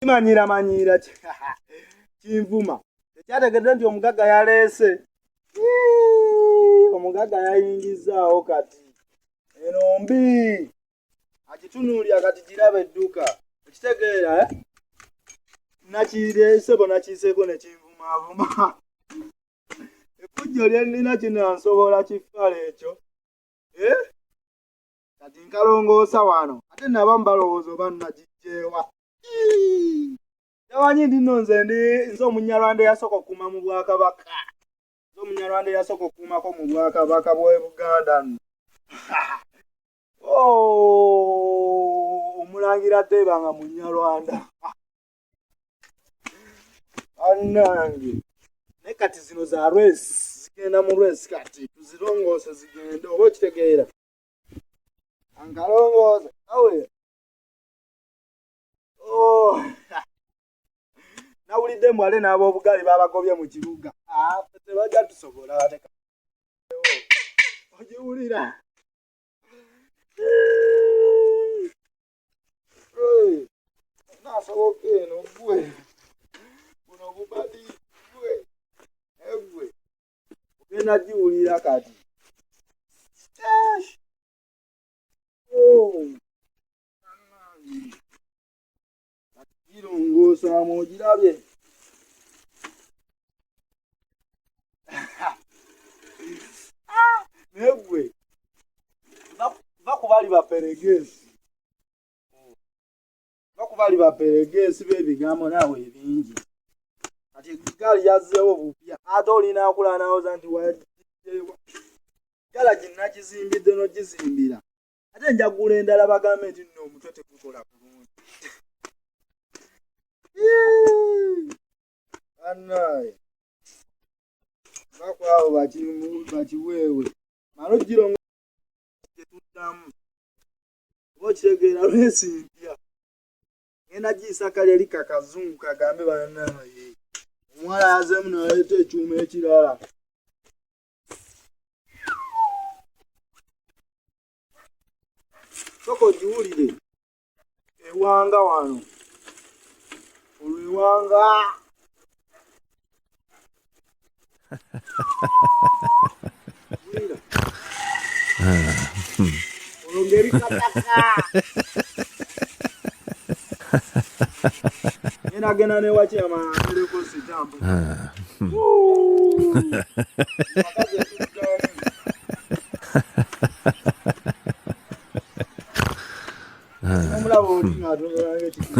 Kimanyiira manyiira kinvuma. Tekyategedde nti omugagga yaleese. Omugagga yayingizzaawo kati. Eno mbi. Agitunuulira kati giraba edduka. Okitegeera eh? Nakireese bo nakiiseeko ne kinvumaavuma. Effujjo lye nnina kinansobola kiffala ekyo. Eh? Kati nkalongoosa wano ate nabamu balowooza oba nagijjeewa. Tamanyi nti nno nze ndi nze Omunyarwanda eyasooka okukuuma mu Bwakabaka. Nze Omunyarwanda eyasooka okukuumako mu Bwakabaka bw'e Buganda nno. Oh, Omulangira teebanga Munyarwanda. Bannange. Naye kati zino za resi zigenda mu resi kati tuzirongoose zigende oba okitegeera. Ankalongooze awulira. Oh. Nawulidde mbu ate n'ab'obugaali babagobye mu kibuga. Ah, tebajja tusobola bateka. Ogiwulira. Nasoboka eno gwe. Buno bubadi gwe. Egwe. Ogenda giwulira kati. Oh. Girongoosa ogirabye. Naye gwe bakubali baperegeesi bakubali baperegeesi b'ebigambo naawe ebingi kati egaali yazzeewo bupya ate olina akula nawoza nti wagijewa galagi nagizimbidde nogizimbira ate njagula endala bagambe nti nno omutwe tegukola bulungi banaye bakwabo bakiweewe mala ogirongo gyetuddamu oba okitegeera lwesi mpya ngenda giyisa kali eri kakazungu kagambe banaye omuwala azemu naleeta ekyuma ekirala Soko ogiwulire ewanga wano olwo ewanga olwo ngeri kataka ngenda genda newakyama nereko sitambu Omulaba oli ng'atunula ng'ekiti.